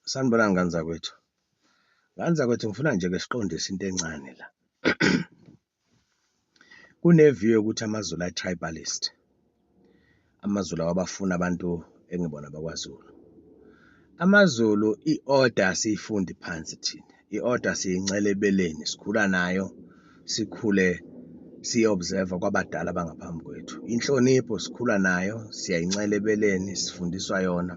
Sanibonani ngane zakwethu. Ngane zakwethu, ngifuna nje ke siqondise into encane la. Kune-view yokuthi amaZulu ayi-tribalist. AmaZulu awabafuni abantu engebona abakwaZulu. AmaZulu i-order asiyifundi phansi thina, i-order siyincela ebeleni, sikhula nayo, sikhule siyi-observe-a kwabadala abangaphambi kwethu. Inhlonipho sikhula nayo, siyayincela ebeleni, sifundiswa yona.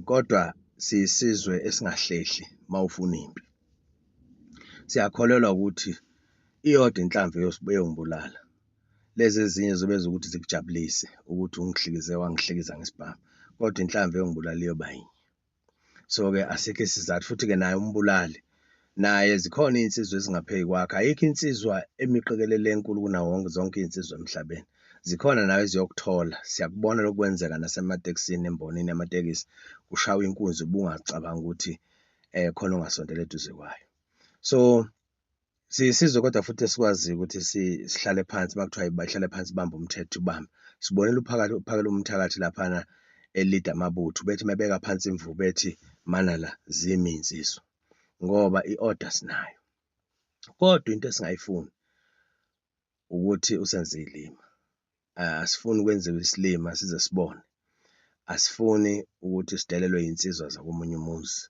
Kodwa siyisizwe esingahlehli mawufuna impi. Siyakholelwa ukuthi iyodwa inhlamvu eyongibulala. Lezi ezinye zobe zukuthi zikujabulise ukuthi ungihlikize wangihlikiza ngesibhamu, kodwa inhlamvu eyongibulala iyoba yinye. So-ke asikho isizathu, futhi-ke naye umbulali naye zikhona iy'nsizwa ezingaphezu kwakhe. Ayikho insizwa emiqikelelo enkulu kunawo wonke zonke iy'nsizwa emhlabeni. Zikhona nawe eziyokuthola. Siyakubona lokhu kwenzeka nasematekisini, embonini yamatekisi, kushawa inkunzi ubungacabanga ukuthi khona ongasondela eduze kwayo. So siyisizwe kodwa futhi esikwaziyo ukuthi sihlale phansi uma kuthiwa ihlale phansi ibambe umthetho ibambe. Sibonile uphakela umthakathi laphana elida amabutho, bethi mebeka phansi imvubu bethi mana la zimi iy'nsizwa ngoba i-order sinayo. Kodwa into esingayifuni ukuthi usenze iy'lima. Asifuni ukwenziwa isilima size sibone. Asifuni ukuthi sidelelwe iy'nsizwa zakomunye umuzi.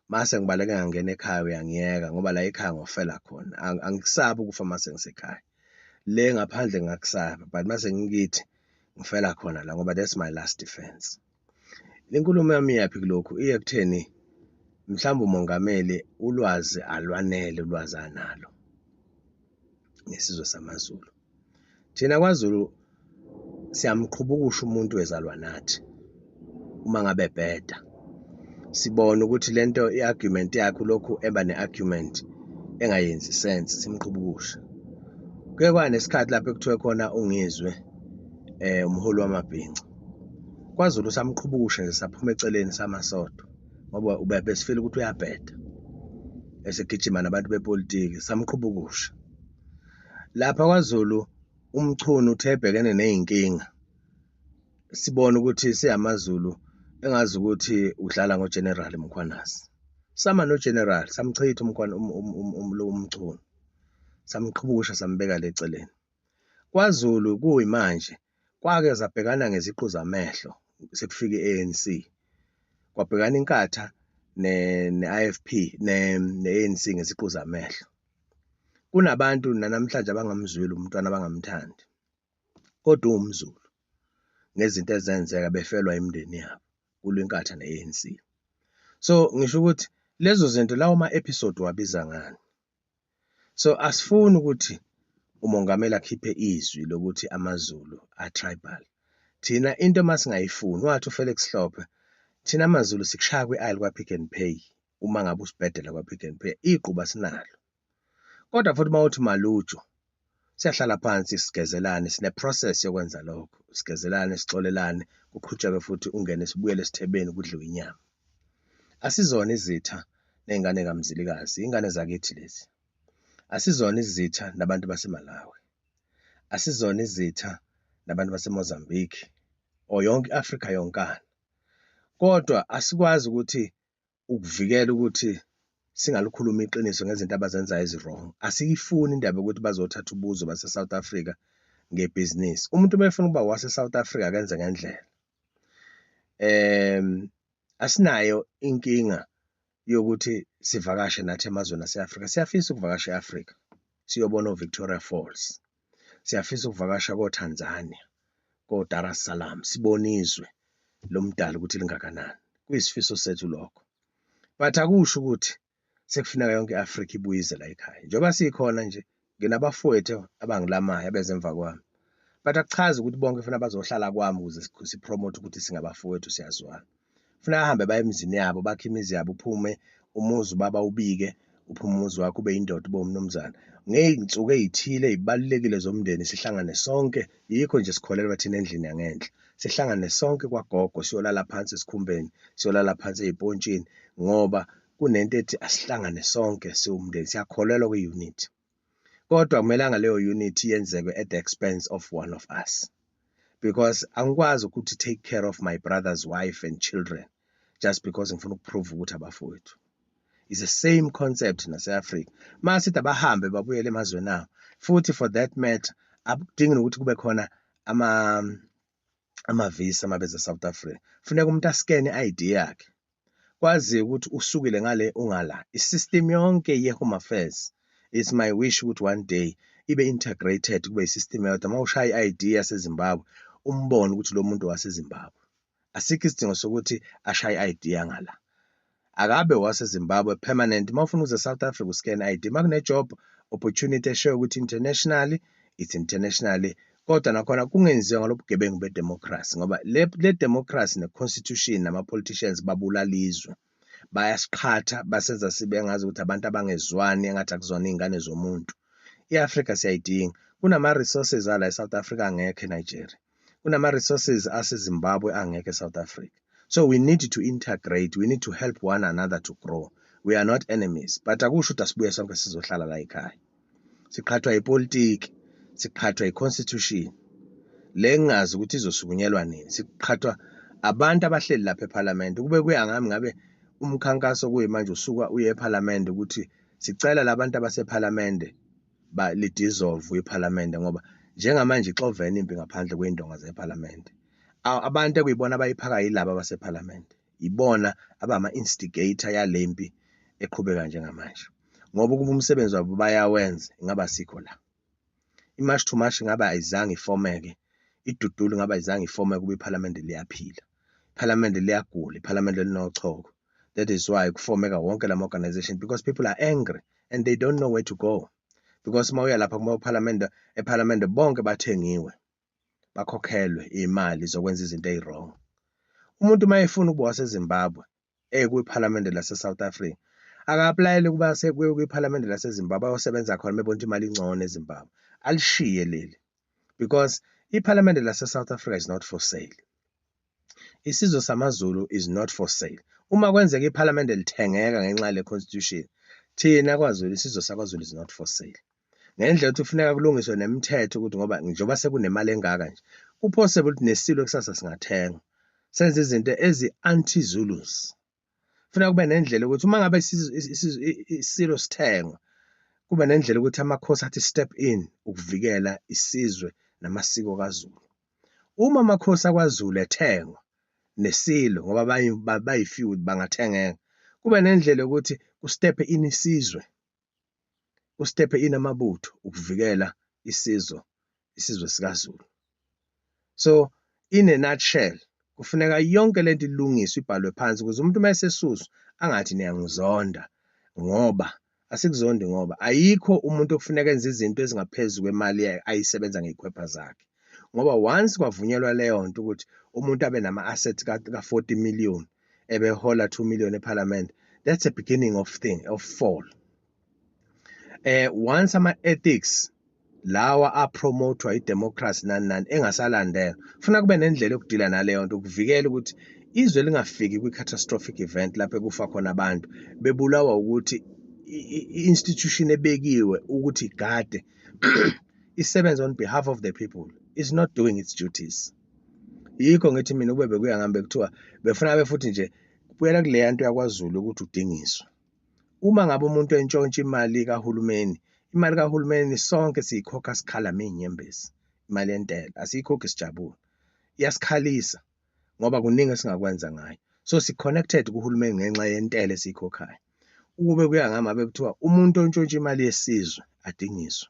Mase ngibaleke ngangena ekhaya uyangiyeka ngoba la ekhaya ngofela khona. Angikusabi ukufa mase ngisekhaya. Le ngaphandle ngingakusaba, but mase ngikithi ngifela khona la ngoba that's my last defense. Le nkulumo yami iyaphi kulokhu? Iye ekutheni mhlawumbe umongameli ulwazi alwanele ulwazi analo ngesizwe samaZulu. Thina kwaZulu siyamqhubukusha umuntu wezalwa nathi uma ngabe ebheda. Sibona ukuthi lento i-argument yakhe ulokhu eba ne-argument engayenzi sense, simqhubukusha. Kuye kwanesikhathi lapho ekuthiwe khona uNgizwe umholi wamabhinca. KwaZulu samqhubukusha nje saphuma eceleni samasodwa ngoba ubesifile ukuthi uyabheda. Esegijima nabantu bepolitiki samqhubukusha. Lapha kwaZulu uMchunu uthe ebhekene ney'nkinga, sibone ukuthi siyamaZulu engazi ukuthi udlala ngoGeneral Mkhwanazi. Sama noGeneral samchitha uMchunu, samqhubusha sambeka le eceleni. KwaZulu kuyimanje kwake zabhekana ngeziqu zamehlo sekufika i-ANC. Kwabhekana iNkatha ne-IFP ne-ANC ngeziqu zamehlo. Kunabantu nanamhlanje abangamzweli umntwana, abangamthandi, kodwa uwumZulu ngezinto ezenzeka befelwa imindeni yabo kulwa iNkatha ne-ANC. So ngisho ukuthi lezo zinto lawo ma-episode wabiza ngani? So asifuni ukuthi umongameli akhiphe izwi lokuthi amaZulu a-tribal. Thina into masingayifuni, wathi uFelix Hlophe, thina amaZulu sikushaya kwi-aisle kwa-Pick n Pay uma ngabe usibhedela kwa-Pick n Pay, igquba sinalo. Kodwa futhi uma uthi maluju, siyahlala phansi sigezelane, sine-process yokwenza lokho. Sigezelane, sixolelane, kuqhutshekwe futhi ungene sibuyele esithebeni kudliwe inyama. Asizona izitha ney'ngane kaMzilikazi, iy'ngane zakithi lezi. Asizona izitha nabantu baseMalawi. Asizona izitha nabantu baseMozambique or yonke i-Afrika yonkana. Kodwa asikwazi ukuthi ukuvikela ukuthi singalukhulumi iqiniso ngezinto abazenzayo ezi-wrong. Asiyifuni indaba yokuthi bazothatha ubuzwe base-South Africa ngebhizinisi. Umuntu uma efuna ukuba wase-South Africa akenze ngendlela. Asinayo inkinga yokuthi sivakashe nathi emazweni ase-Afrika. Siyafisa ukuvakasha e-Afrika, siyobona o-Victoria Falls. Siyafisa ukuvakasha ko-Tanzania, ko-Dar es Salaam, sibone izwe lomdali ukuthi lingakanani. Kuyisifiso sethu lokho. But akusho ukuthi sekufuneka yonke i-Afrika ibuye ize la ekhaya. Njengoba sikhona nje, nginabafowethu abangilamayo abeze emva kwami. But akuchazi ukuthi bonke kufanele bazohlala kwami ukuze sipromote ukuthi singabafowethu siyazwana. Kufuneka ahambe baye emizini yabo, bakhe imizi yabo, uphume umuzi ubaba ubike, uphume umuzi wakho ube yindoda ube umnumzane. Ngey'nsuku ey'thile ey'balulekile zomndeni sihlangane sonke, yikho nje sikholelwa thina endlini yangenhla. Sihlangane sonke kwagogo siyolala phansi esikhumbeni, siyolala phansi ey'pontshini ngoba kunento ethi asihlangane sonke siwumndeni, siyakholelwa kwi-unity. Kodwa akumelanga leyo unity yenzeke at the expense of one of us. Because angikwazi ukuthi take care of my brother's wife and children. just because ngifuna ukuprove ukuthi abafowethu. It's the same concept nase-Afrika. Masithi abahambe babuyele emazweni abo, futhi for that matter akudingi nokuthi kube khona ama-visa uma beza e-South Africa. Funeka umuntu askene i-I_D yakhe, kwaziwe ukuthi usukile ngale ungala. I-system yonke ye-Home Affairs, it's my wish ukuthi one day ibe integrated kube i-system eyodwa. Uma ushaya i-I_D yaseZimbabwe umbone ukuthi lo muntu waseZimbabwe. Asikho isidingo sokuthi ashaye i-I_D yangala. Akabe waseZimbabwe permanent. Uma ufuna ukuza e-South Africa uskene i-I_D. Uma kune-job opportunity eshoyo ukuthi internationally, it's internationally. Kodwa nakhona kungenziwa ngalobu bugebengu be-democracy ngoba le democracy ne-constitution nama-politicians babulala izwe. Bayasiqhatha basenza sibe ngazi ukuthi abantu abangezwani engathi akuzona iy'ngane zomuntu. I-Afrika siyayidinga. Kunama-resources ala e-South Africa angekho eNigeria. Kunama-resources aseZimbabwe angekho e-South Africa. So we need to integrate, we need to help one another to grow. We are not enemies, but akusho ukuthi asibuye sonke sizohlala la ekhaya. Siqhathwa ipolitiki, siqhathwa i-constitution. Le ngingazi ukuthi izosukunyelwa nini. Siqhathwa abantu abahleli lapha ephalamende. Kube kuya ngami ngabe umkhankaso kuyimanje usuka uye ephalamende ukuthi sicela labantu abasephalamende li-dissolve iphalamende ngoba njengamanje ixovene impi ngaphandle kwey'ndonga zephalamende. Abantu ekuyibona abayiphaka yilaba abasephalamende. Ibona abama-instigator yale mpi eqhubeka njengamanje. Ngoba ukuba umsebenzi wabo bayawenza ingaba asikho la. I-March to March ngabe ayizange ifomeke, iDudula ngabe ayizange ifomeke ukuba iphalamende liyaphila. Iphalamende liyagula, iphalamende linochoko. That is why kufomeka wonke lama organization because people are angry and they don't know where to go. Because uma uya lapha kuma-phalamende, ephalamende bonke bathengiwe, bakhokhelwe iy'mali zokwenza izinto ey'wrong. Umuntu uma efuna ukuba waseZimbabwe ekwiphalamende lase-South Africa, aka-apply-ele ukuba kwiphalamende laseZimbabwe ayosebenza khona uma ebona ukuthi imali ingcono eZimbabwe. Alishiye leli because iphalamende lase-South Africa is not for sale. Isizwe samaZulu is not for sale. Uma kwenzeka iphalamende lithengeka ngenxa yale constitution, thina kwaZulu, isizwe sakwaZulu is not for sale. Ngendlela yokuthi kufuneka kulungiswe nemithetho ukuthi ngoba njengoba sekunemali engaka nje, ku-possible ukuthi nesilo kusasa singathengwa. Senze izinto ezi-anti-Zulus. Kufuneka kube nendlela ukuthi uma ngabe isilo sithengwa, kube nendlela ukuthi amakhosi athi step in ukuvikela isizwe namasiko kaZulu. Uma amakhosi akwaZulu ethengwa nesilo ngoba bayi-few bangathengeka, kube nendlela yokuthi ku-step in isizwe, ku-step in amabutho ukuvikela isizwe sikaZulu. So in a nutshell, kufuneka yonke lento ilungiswe ibhalwe phansi ukuze umuntu uma esesuswa angathi niyangizonda, ngoba asikuzondi, ngoba ayikho umuntu okufuneka enze izinto ezingaphezu kwemali ayisebenza ngey'khwepha zakhe. Ngoba once kwavunyelwa leyo nto ukuthi umuntu abe nama-assets ka-40 million ebehola 2 million ephalamende, that's a beginning of thing of fall. Once ama-ethics lawa apromothwa i-democracy nani nani engasalandelwa, funa kube nendlela yokudila naleyo nto ukuvikela ukuthi izwe lingafiki kwi-catastrophic event lapho ekufa khona abantu bebulawa ukuthi i-institution ebekiwe ukuthi igade isebenze on behalf of the people is not doing its duties. Yikho ngithi mina kube bekuya ngami bekuthiwa befuna futhi nje kubuyela kuleya nto yakwaZulu ukuthi udingiswe. Uma ngabe umuntu entshontsha imali kahulumeni, imali kahulumeni sonke siyikhokha sikhala ngey'nyembezi, imali yentela asiyikhokhi sijabule, iyasikhalisa ngoba kuningi esingakwenza ngayo. So si-connected kuhulumeni ngenxa yentela esiyikhokhayo. Ukube kuya ngami ngabe kuthiwa umuntu ontshontsha imali yesizwe adingiswe,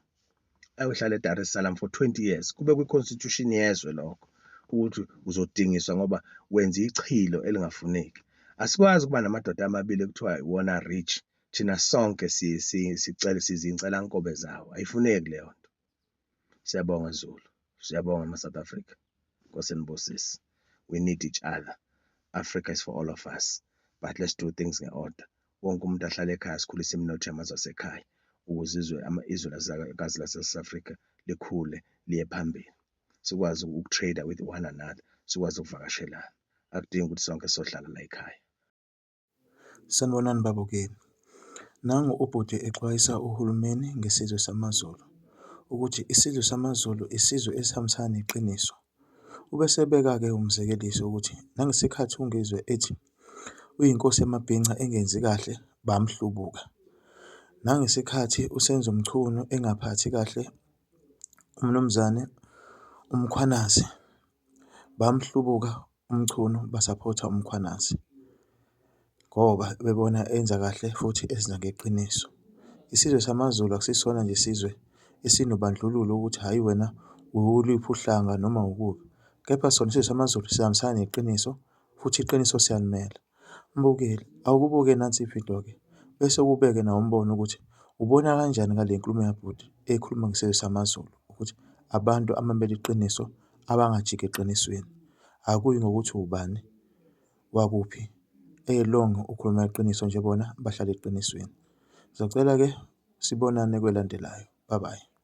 ayohlala eDar es Salaam for 20 years, kube kwi-constitution yezwe lokho ukuthi uzodingiswa ngoba wenza ichilo elingafuneki. Asikwazi ukuba namadoda amabili ekuthiwa iwona rich, thina sonke sicele sizincelankobe zawo, ayifuneki leyo nto. Siyabonga Zulu, siyabonga ma-South Africa, Nkosi nibusise. We need each other. Africa is for all of us, but let's do things nge-order. Wonke umuntu ahlale ekhaya, sikhulise iminotho yamazwe asekhaya ukuze izwe lase lase-South Africa likhule liye phambili. Sikwazi uku-trade with one another, sikwazi ukuvakashelana. Akudingi ukuthi sonke sizohlala la ekhaya. Sanibonani babukeli. Nangu ubhuti exwayisa uhulumeni ngesizwe samaZulu, ukuthi isizwe samaZulu isizwe esihambisana neqiniso. Ubesebeka-ke umzekeliso ukuthi nangesikhathi uNgizwe ethi. uyinkosi yamabhinca engenzi kahle bamhlubuka. Nangesikhathi uSenzo Mchunu engaphathi kahle uMnumzane uMkhwanazi bamhlubuka uMchunu basaphotha uMkhwanazi ngoba bebona enza kahle futhi eza ngeqiniso. Isizwe samaZulu akusisona nje isizwe esinobandlululo ukuthi hhayi wena owoluphi uhlanga noma ukuphi, kepha sona isizwe samaZulu sihambisana neqiniso futhi iqiniso siyalimela. Mbukeli, awukubuke nansi ividiyo-ke bese ubeke nawe umbono ukuthi ubona kanjani ngale nkulumo yabhuti ekhuluma ngesizwe samaZulu ukuthi abantu abamele iqiniso abangajiki eqinisweni. Akuyi ngokuthi uwubani wakuphi eyilonga ukhuluma iqiniso nje bona bahlale eqinisweni. Ngizocela-ke sibonane kwelandelayo. Bye bye.